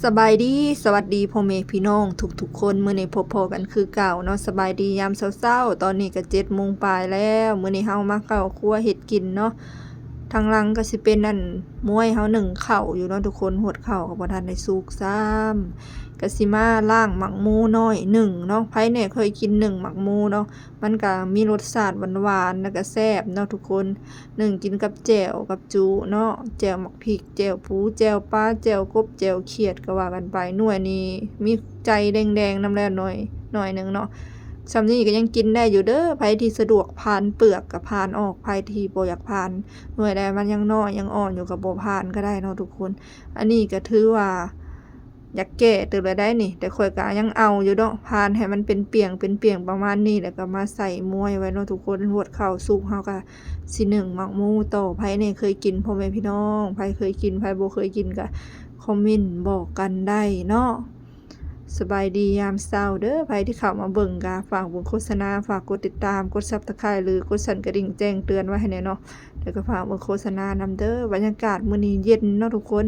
ສະບາຍດີ ສະຫວັດດີພໍ່ແມ່ພີ່ນ້ອງທຸກໆຄົນ. ມື້ນີ້ພົບພໍ້ກັນຄືເກົ່າເນາະ. ສະບາຍດີຍາມເຊົ້າໆ. ຕອນນີ້ກໍເຈັດໂມງປາຍແລ້ວ. ມື້ນີ້ເຮົາມາເຂົ້າຄົວເຮັດກິນເນາະ. ທາງຫຼັງກໍຊິເປັນອັນ ໝວຍເຮົາໜຶ້ງເຂົ້າຢູ່ເນາະທຸກຄົນ. ຫວດເຂົ້າກໍບໍ່ທັນໄດ້ສຸກຊ້ຳ. ກໍຊິມາລ້າງໝາກໝູໜ້ອຍໜຶ້ງເນາະ. ໃຜແດ່ເຄີຍກິນໜຶ້ງໝາກໝູເນາະ? ມັນກະມີລົດຊາດຫວານໆ ແລ້ວກະແຊບເນາະທຸກຄົນ. ໜຶ້ງກິນກັບແຈ່ວກັບຈຸເນາະ, ແຈ່ວໝາກພິກ, ແຈ່ວປູ, ແຈ່ວປາ, ແຈ່ວກົບ, ແຈ່ວຂຽດ ກໍວ່າກັນໄປ. ໜ່ວຍນີ້ມີໃຈແດງໆນຳແລ້ວໜ້ອຍ ໜ້ອຍໜຶ່ງເນາະ. ສ່ຳນີ້ກໍຍັງກິນໄດ້ຢູ່ເດີ. ໃຜທີ່ສະດວກພານເປືອກກໍພານອອກ, ໃຜທີ່ບໍ່ຢາກພານ ໜ່ວຍໃດມັນຍັງນ້ອຍຍັງອ່ອນຢູ່ກໍບໍ່ພານກໍໄດ້ເນາະທຸກຄົນ. ອັນນີ້ກໍຖືວ່າ ຢາກແກ່ເຕີບແລ້ວໄດ໋ນີ້, ແຕ່ຂ້ອຍກໍຍັງເອົາຢູ່ເນາະ, ພານໃຫ້ມັນເປັນປ່ຽງເປັນປ່ຽງປະມານນີ້ ແລ້ວກໍມາໃສ່ໝວຍໄວ້ເນາະທຸກຄົນ. ຫວດເຂົ້າສຸກ ເຮົາກໍຊິໜຶ້ງໝາກໝູຕໍ່. ໃຜແດ່ເຄີຍກິນ ພໍ່ແມ່ພີ່ນ້ອງ? ໃຜເຄີຍກິນ ໃຜບໍ່ເຄີຍກິນກໍຄອມເມັນບອກກັນໄດ້ເນາະ. ສະບາຍດີຍາມເຊົ້າເດີ. ໃຜທີ່ເຂົ້າມາເບິ່ງກໍຝາກເບິ່ງໂຄສະນາ, ຝາກກົດຕິດຕາມ, ກົດ Subscribe ຫຼື ກົດສັ່ນກະດິ່ງແຈ້ງເຕືອນໄວ້ໃຫ້ແດ່ເນາະ. ແລ້ວກໍຝາກເບິ່ງໂຄສະນານຳເດີ. ບັນຍາກາດມື້ນີ້ເຢັນເນາະທຸກຄົນ,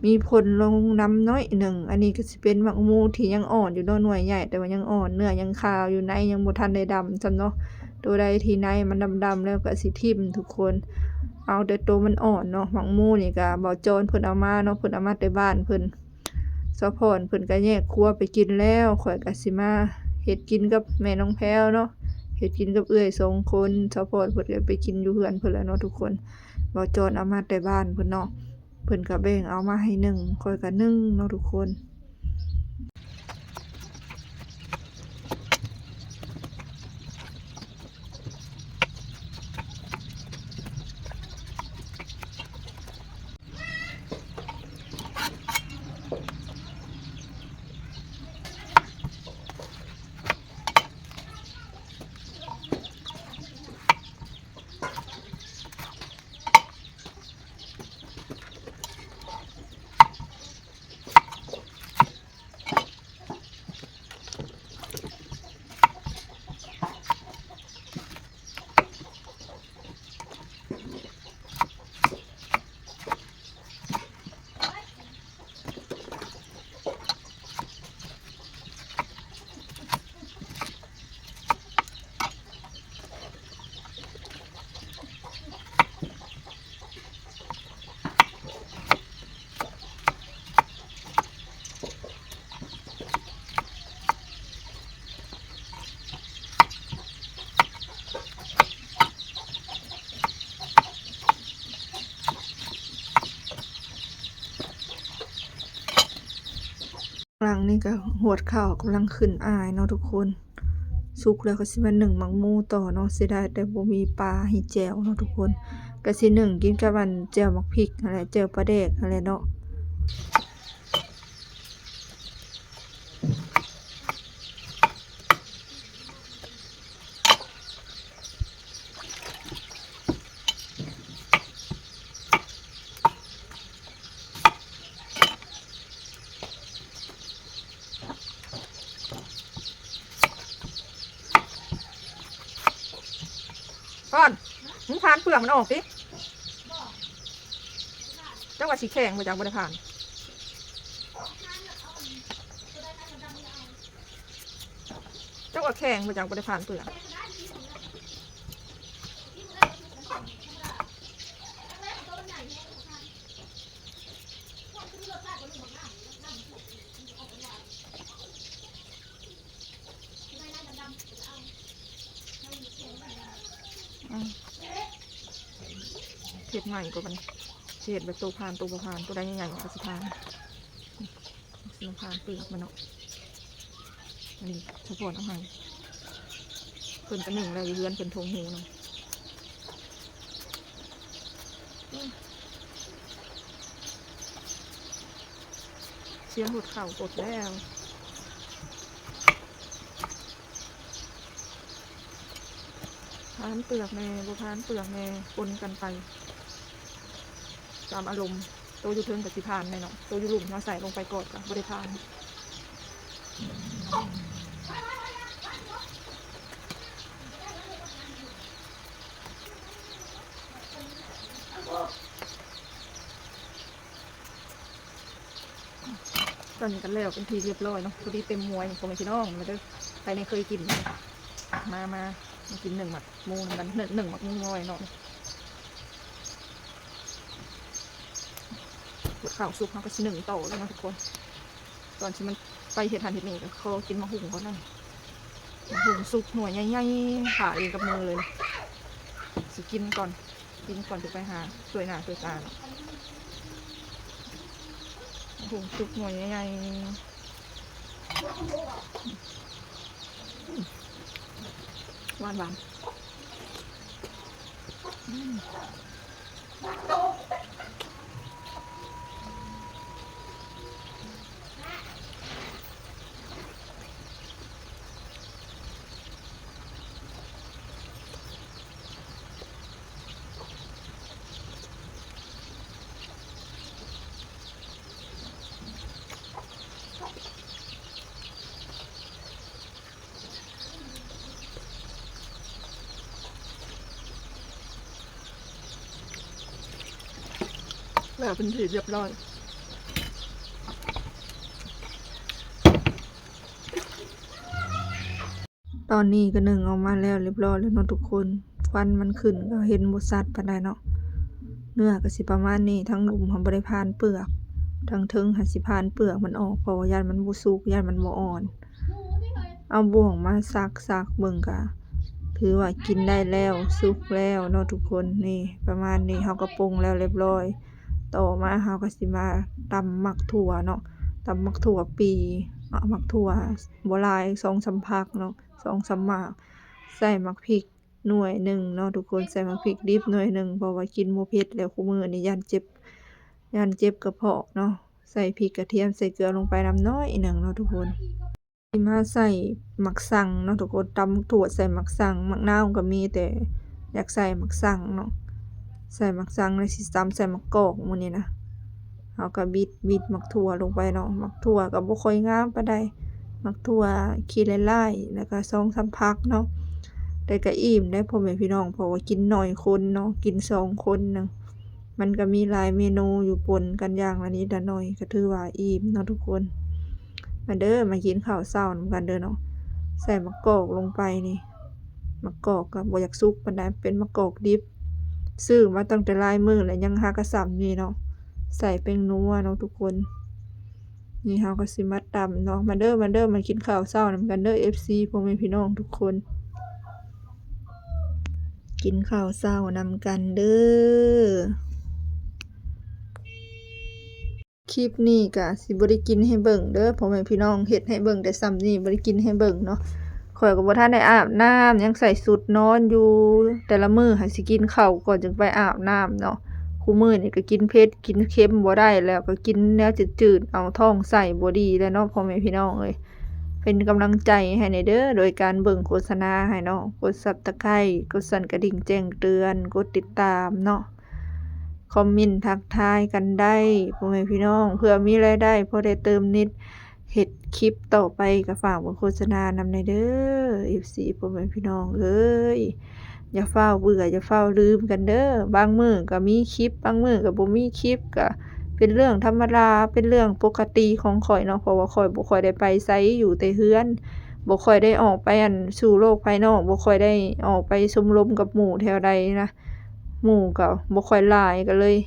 ມີຝົນລົງນຳໜ້ອຍໜຶ່ງ. ອັນນີ້ກໍຊິເປັນໝາກໝູທີ່ຍັງອ່ອນຢູ່ເນາະ, ໜ່ວຍໃຫຍ່ແຕ່ວ່າຍັງອ່ອນ, ເນື້ອຍັງຂາວຢູ່, ໃນຍັງບໍ່ທັນໄດ້ດຳຊ້ຳເນາະ. ໂຕໃດທີ່ໃນມັນດຳໆແລ້ວກໍຊິຖິ້ມທຸກຄົນ, ເອົາແຕ່ໂຕມັນອ່ອນເນາະ. ໝາກໝູນີ້ກໍບ່າວຈອນເພິ່ນເອົາມາເນາະ, ເພິ່ນເອົາມາແຕ່ບ້ານເພິ່ນ. ສາວພອນເພິ່ນກໍແຍກຄົວໄປກິນແລ້ວ, ຂ້ອຍກໍຊິມາເຮັດກິນກັບແມ່ນ້ອງແພວເນາະ, ເຮັດກິນກັບເອື້ອຍສອງຄົນ. ສາວພອນເພິ່ນກໍໄປກິນຢູ່ເຮືອນເພິ່ນແລ້ວເນາະທຸກຄົນ. ບ່າວຈອນເອົາມາແຕ່ບ້ານເພິ່ນເນາະ, ເພິ່ນກໍແບ່ງເອົາມາໃຫ້ໜຶ້ງ, ຂ້ອຍກໍໜຶ້ງເນາະທຸກຄົນ. ຫຼັງນີ້ກໍຫວດເຂົ້າກຳລັງຂຶ້ນອາຍເນາະທຸກຄົນ. ສຸກແລ້ວກໍຊິມາໜຶ້ງໝາກໝູຕໍ່ເນາະ. ເສຍດາຍແຕ່ບໍ່ມີປາໃຫ້ແຈ່ວເນາະທຸກຄົນ. ກໍຊິໜຶ້ງກິນກັບອັນແຈ່ວໝາກພິກຫັ້ນແຫຼະ, ແຈ່ວປາແດກຫັ້ນແຫຼະເນາະ. ພອນ ມຶງພານເປືອກມັນອອກຕິ. ເຈົ້າວ່າຊິແຂງບໍ່ຈັກ ບໍ່ໄດ້ພານ. ເຈົ້າວ່າແຂງບໍ່ຈັກ ບໍ່ໄດ້ພານເປືອກ. ອືມ ເຮັດໃໝ່ກວ່າບັດນີ້ ຊິເຮັດແບບໂຕພານ ໂຕບໍ່ພານ ໂຕໃດໃຫຍ່ໆ ກໍຊິພານ. ຊິມາພານເປືອກມັນເນາະ. ອັນນີ້ສາວພອນເອົາໃຫ້ ເພິ່ນກໍໜຶ້ງແລ້ວ ຢູ່ເຮືອນເພິ່ນຖົງຫູນຳ. ອືມ ສຽງຫົດເຂົ້າກົດແລ້ວ. ພານເປືອກແດ່ ບໍ່ພານເປືອກແດ່ ປົນກັນໄປຕາມອາລົມ. ໂຕຢູ່ເທິງກໍຊິພານແດ່ເນາະ, ໂຕຢູ່ລຸ່ມເຮົາໃສ່ລົງໄປກ່ອນກໍບໍ່ໄດ້ພານ. ອືມ ຕອນນີ້ກໍແລ້ວເປັນທີ່ຮຽບຮ້ອຍເນາະ ພໍດີເຕັມໝ່ວຍ ພໍ່ແມ່ພີ່ນ້ອງ ມາເດີ ໃຜແນ່ເຄີຍກິນ ມາ ມາ ມາກິນໜຶ້ງໝາກໝູນຳກັນ ໜຶ້ງ ໜຶ້ງໝາກໝູນ້ອຍເນາະ. ເຂົ້າສຸກເຮົາກໍຊິໜຶ້ງຕໍ່ແລ້ວເນາະທຸກຄົນ. ຕອນທີ່ມັນໄປເຮັດຫັ້ນເຮັດນີ້ກໍຂໍກິນໝາກຫຸ່ງກ່ອນນະ ໝາກຫຸ່ງສຸກໜ່ວຍໃຫຍ່ໆ ຜ່າເອງກັບມືເລີຍ ຊິກິນກ່ອນ ກິນກ່ອນຈະໄປຫາຊ່ວຍໜ້າຊ່ວຍຕາເນາະ. ໂອ້ໂຫ ສຸກໜ່ວຍໃຫຍ່ໆ ອືມ ຫວານໆ ອືມ. ແລ້ວເປັນທີ່ຮຽບຮ້ອຍ. ຕອນນີ້ກໍໜຶ້ງອອກມາແລ້ວຮຽບຮ້ອຍແລ້ວເນາະທຸກຄົນ. ຄວັນມັນຂຶ້ນກໍເຫັນບໍ່ຊັດປານໃດເນາະ. ເນື້ອກໍຊິປະມານນີ້ ທັງລຸ່ມຫັ້ນບໍ່ໄດ້ຜ່ານເປືອກ ທັງເທິງຫັ້ນຊິຜ່ານເປືອກມັນອອກ ເພາະວ່າຢ້ານມັນບໍ່ສຸກ ຢ້ານມັນບໍ່ອ່ອນ. ເອົາບ່ວງມາສັກໆເບິ່ງ ກະຖືວ່າກິນໄດ້ແລ້ວ ສຸກແລ້ວເນາະທຸກຄົນ. ນີ້ ປະມານນີ້ ເຮົາກໍປົງແລ້ວຮຽບຮ້ອຍ. ຕໍ່ມາເຮົາກໍຊິມາຕຳໝາກຖົ່ວເນາະ ຕຳໝາກຖົ່ວປີ ໝາກຖົ່ວບໍ່ຫຼາຍ ສອງສາມຝັກເນາະ ສອງສາມໝາກ ໃສ່ໝາກພິກໜ່ວຍໜຶ່ງເນາະທຸກຄົນ ໃສ່ໝາກພິກດິບໜ່ວຍໜຶ່ງ ເພາະວ່າກິນບໍ່ເຜັດແລ້ວ ຄູ່ມື້ນີ້ຢ້ານເຈັບ ຢ້ານເຈັບກະເພາະເນາະ. ໃສ່ພິກກະທຽມ ໃສ່ເກືອລົງໄປນຳໜ້ອຍໜຶ່ງເນາະທຸກຄົນ. ຊິມາໃສ່ໝາກສັງເນາະທຸກຄົນ ຕຳຖົ່ວໃສ່ໝາກສັງ ໝາກນາວກໍມີ ແຕ່ຢາກໃສ່ໝາກສັງເນາະ. ໃສ່ໝາກສັງແລ້ວຊິຕຳໃສ່ໝາກກອກມື້ນີ້ນະ. ເຮົາກໍບິດ ບິດໝາກຖົ່ວລົງໄປເນາະ ໝາກຖົ່ວກໍບໍ່ຄ່ອຍງາມປານໃດ ໝາກຖົ່ວຂີ້ຫຼ້າຍໆ ແລ້ວກໍສອງສາມຝັກເນາະ. ແຕ່ກໍອີ່ມໄດ໋ພໍ່ແມ່ພີ່ນ້ອງ ເພາະວ່າກິນໜ້ອຍຄົນເນາະ ກິນສອງຄົນໜຶ່ງ ມັນກໍມີຫຼາຍເມນູຢູ່ ປົນກັນຢ່າງລະນິດລະໜ້ອຍ ກໍຖືວ່າອີ່ມເນາະທຸກຄົນ. ມາເດີ ມາກິນເຂົ້າເຊົ້ານຳກັນເດີເນາະ. ໃສ່ໝາກກອກລົງໄປນີ້ ໝາກກອກກໍບໍ່ຢາກສຸກປານໃດ ເປັນໝາກກອກດິບ ຊື້ມາຕັ້ງແຕ່ຫຼາຍມື້ແລ້ວ ຍັງຫາກະຊ່ຳນີ້ເນາະ. ໃສ່ແປ້ງນົວເນາະທຸກຄົນ. ນີ້ເຮົາກໍຊິມາຕຳເນາະ ມາເດີ ມາເດີ ມາກິນເຂົ້າເຊົ້ານຳກັນເດີ ເອັຟຊີ ພໍ່ແມ່ພີ່ນ້ອງທຸກຄົນ ກິນເຂົ້າເຊົ້ານຳກັນເດີ. ຄລິບນີ້ກະຊິບໍ່ໄດ້ກິນໃຫ້ເບິ່ງເດີພໍ່ແມ່ພີ່ນ້ອງ ເຮັດໃຫ້ເບິ່ງແຕ່ສ່ຳນີ້ ບໍ່ໄດ້ກິນໃຫ້ເບິ່ງເນາະ. ຂ້ອຍກໍບໍ່ທັນໄດ້ອາບນ້ຳ ຍັງໃສ່ຊຸດນອນຢູ່ ແຕ່ລະມື້ຫາຊິກິນເຂົ້າກ່ອນຈຶ່ງໄປອາບນ້ຳເນາະ. ຄູ່ມື້ນີ້ກໍກິນເຜັດກິນເຄັມບໍ່ໄດ້ແລ້ວ ກໍກິນແນວຈືດໆ ເອົາທ້ອງໃສ່ບໍ່ດີແລ້ວເນາະ ພໍ່ແມ່ພີ່ນ້ອງເອີຍ. ເປັນກຳລັງໃຈໃຫ້ແດ່ເດີ ໂດຍການເບິ່ງໂຄສະນາໃຫ້ເນາະ ກົດຊັບສະໄຄ ກົດສັ່ນກະດິ່ງແຈ້ງເຕືອນ ກົດຕິດຕາມເນາະ. ຄອມເມັນທັກທາຍກັນໄດ້ ພໍ່ແມ່ພີ່ນ້ອງ ເພື່ອມີລາຍໄດ້ພໍໄດ້ເຕີມເນັດ ເຮັດຄລິບຕໍ່ໄປກໍຝາກເບິ່ງໂຄສະນານຳແດ່ເດີ ເອັຟຊີ ພໍ່ແມ່ພີ່ນ້ອງເອີຍ. ຢ່າຟ້າວເບື່ອ ຢ່າຟ້າວລືມກັນເດີ ບາງມື້ກໍມີຄລິບ ບາງມື້ກໍບໍ່ມີຄລິບ ກໍເປັນເລື່ອງທຳມະດາ ເປັນເລື່ອງປົກກະຕິຂອງຂ້ອຍເນາະ ເພາະວ່າຂ້ອຍບໍ່ຄ່ອຍໄດ້ໄປໃສ ຢູ່ແຕ່ເຮືອນ ບໍ່ຄ່ອຍໄດ້ອອກໄປ ອັນ ສູ່ໂລກພາຍນອກ ບໍ່ຄ່ອຍໄດ້ອອກໄປຊົມລົມກັບໝູ່ແຖວໃດນະ. ໝູ່ກໍບໍ່ຄ່ອຍຫຼາຍ ກໍເລີຍ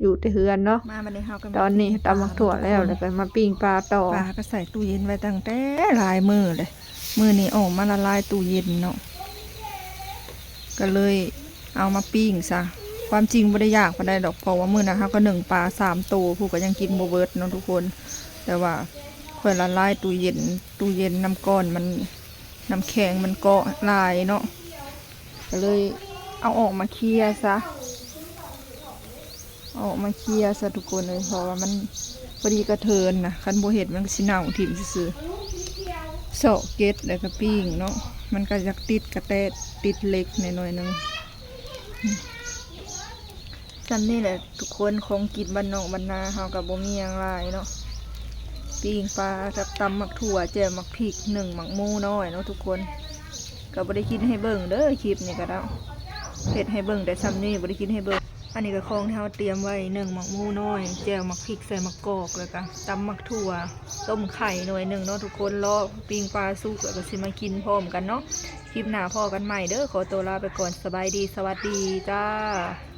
ຢູ່ແຕ່ເຮືອນເນາະ. ມາບັດນີ້ເຮົາກໍ ຕອນນີ້ຕຳໝາກຖົ່ວແລ້ວ ແລ້ວກໍມາປີ້ງປາຕໍ່. ປາກໍໃສ່ຕູ້ເຢັນໄວ້ຕັ້ງແຕ່ຫຼາຍມື້ເລີຍ ມື້ນີ້ອອກມາລະລາຍຕູ້ເຢັນເນາະ ກໍເລີຍເອົາມາປີ້ງຊະ. ຄວາມຈິງບໍ່ໄດ້ຢາກປານໃດດອກ ເພາະວ່າມື້ນັ້ນເຮົາກໍໜຶ້ງປາສາມໂຕ ຜູ້ກໍຍັງກິນບໍ່ເບິດເນາະທຸກຄົນ. ແຕ່ວ່າຂ້ອຍລະລາຍຕູ້ເຢັນ ຕູ້ເຢັນນ້ຳກ້ອນມັນ ນ້ຳແຂງມັນເກາະຫຼາຍເນາະ ກໍເລີຍເອົາອອກມາເຄຍຊະ ເອົາອອກມາເຄຍຊະທຸກຄົນເອີຍ ເພາະວ່າມັນພໍດີກະເທີນນະ ຄັນບໍ່ເຮັດມັນກໍຊິເນົ່າຖິ້ມຊື່ໆ. ເຊາະເກັດແລ້ວກໍປີ້ງເນາະ ມັນກໍຢາກຕິດກະແຕ ຕິດເຫຼັກແດ່ໜ້ອຍໜຶ່ງ. ສ່ຳນີ້ແຫຼະທຸກຄົນ ຂອງກິນບ້ານນອກບ້ານນາເຮົາກໍບໍ່ມີຫຍັງຫຼາຍເນາະ ປີ້ງປາກັບຕຳໝາກຖົ່ວ ແຈ່ວໝາກພິກ ໜຶ້ງໝາກໝູນ້ອຍເນາະທຸກຄົນ. ກໍບໍ່ໄດ້ກິນໃຫ້ເບິ່ງເດີ ຄລິບນີ້ກໍໄດ້ ເຮັດໃຫ້ເບິ່ງແຕ່ສ່ຳນີ້ ບໍ່ໄດ້ກິນໃຫ້ເບິ່ງ. ອັນນີ້ກໍຂອງທີ່ເຮົາຕຽມໄວ້ ໜຶ້ງໝາກໝູນ້ອຍ ແຈ່ວໝາກພິກໃສ່ໝາກກອກ ແລ້ວກໍຕຳໝາກຖົ່ວ ຕົ້ມໄຂ່ໜ່ວຍໜຶ່ງເນາະທຸກຄົນ. ລໍປີ້ງປາສຸກ ແລ້ວກໍຊິມາກິນພ້ອມກັນເນາະ. ຄລິບໜ້າພໍ້ກັນໃໝ່ເດີ້. ຂໍຕົວລາໄປກ່ອນ. ສະບາຍດີ ສະຫວັດດີຈ້າ.